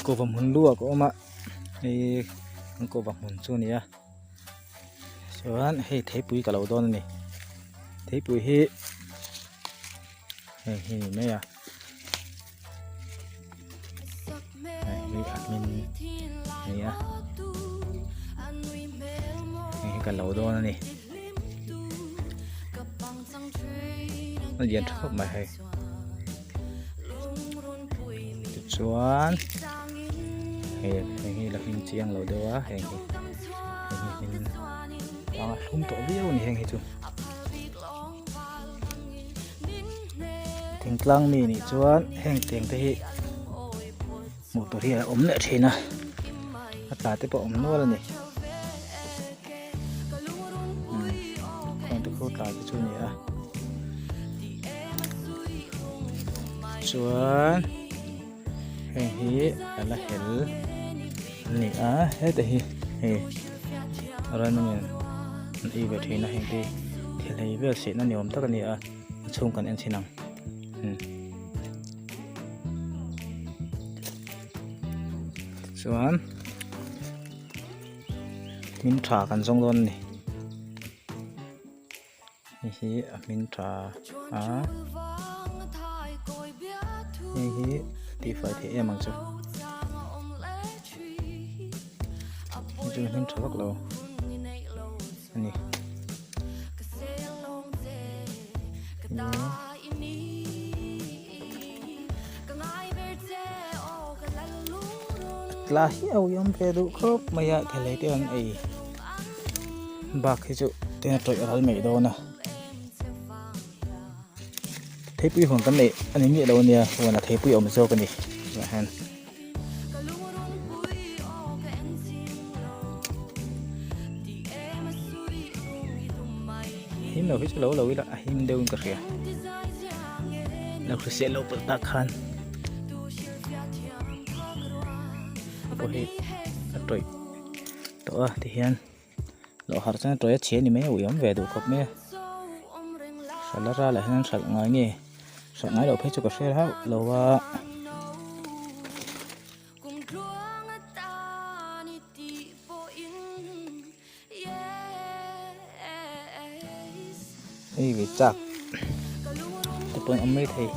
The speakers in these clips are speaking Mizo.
Kawva hmun lu ah ka awm a hei kan kawva hmun chu a ni a chuan hei theipui ka lo dawn a ni theipui hi hei hi ni mai a hei hi a hmin a ni a hei hi ka lo dawn a ni a lian tha khawp mai hei. Tichuan hei heng hi la hming chiang lo deuh a heng hi heng hi hmin a thlum tawh viau a ni heng hi chu thingtlang mi nih chuan heng teng te hi hmuh tur hi a awm leh thin a a tla te pawh a awm nual a ni khawngte khu tla te chu a ni a chuan heng hi a la hel a ni a heta hi hei running an ei ve thin a heng te thil hei vel sehna ni awm tak a ni a a chhung kan en chhin ang chuan. Hmin tha kan zawng dawn a ni hei hi a hmin tha a hei hi tihfai theih em ang chu hei chu hmin tha vak lo a ni. Tla hi a uiawm ve duh khawp mai a thelei te an ei bak hi chu tuna tawih ral mai dawn a theipui huan kan neih a ni miah lo ania huan a theipui awm zawk a ni tah hian. Him lo hi chu lo lo ila a him deuhin ka hria lo hrisel loh palh tak khan pawh hi a tawih tawh a tihian loh harh chuan a tawih a chhe a ni mai a ui awm ve duh khawp mai a hralh a ralah hian an hralh ngai nge hralh ngai loh phei chu ka hre hauh lo a. Hei ve chak te pawh an awm mai thei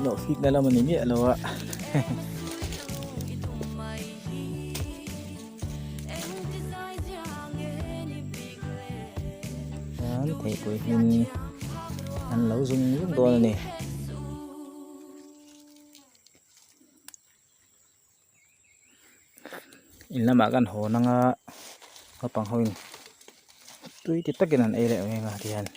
lawh fik na lam a ni miah lo a chuan theipui hmin an lo zung zung dawn a ni. In lamah kan hawn anga naupang ho in tui ti takin an ei leh ang eng a tihian.